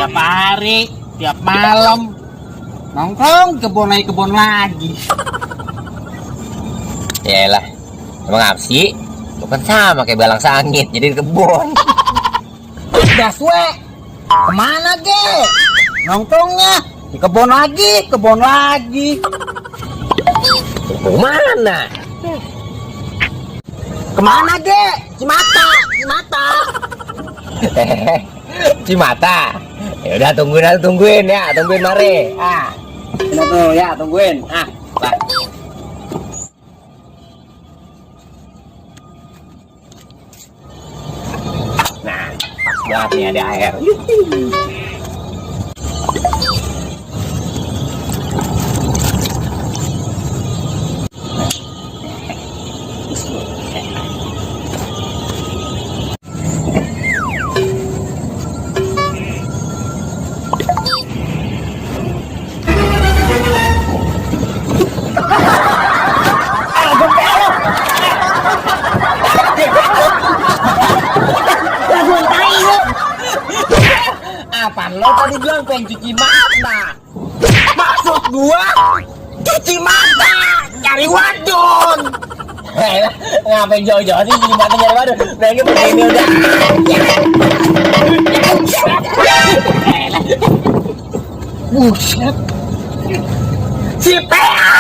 tiap hari, tiap malam nongkrong kebun lagi. Yaelah, emang apa sih? Lu kan sama kayak belang sangit, jadi di kebun. Udah suwe, kemana ge? Nongkrongnya di kebun lagi. Kemana? Kemana ge? Cimata. Cimata. Ya udah tungguin mari. Ini tuh ya, tungguin. Bah. Nah, pas banget nih ada air. Apaan lo tadi bilang pengen cuci mata? Maksud gua cuci mata, cari wadon. Ngapain jauh-jauh sih cuci mata nyari wadon? Nah ini begini udah. Buset. Si PA.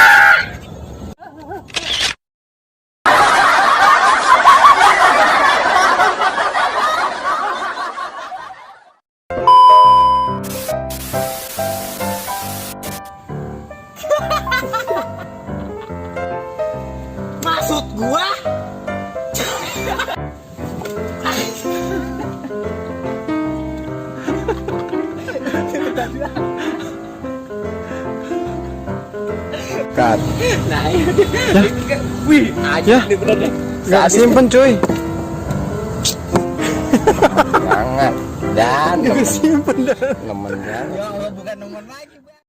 Maksud gua Kat. nah ya. Wih, Ya. nih bener deh. Gak simpen cuy. Jangan. Dan Gak simpen dah. nemennya. Ya Allah, bukan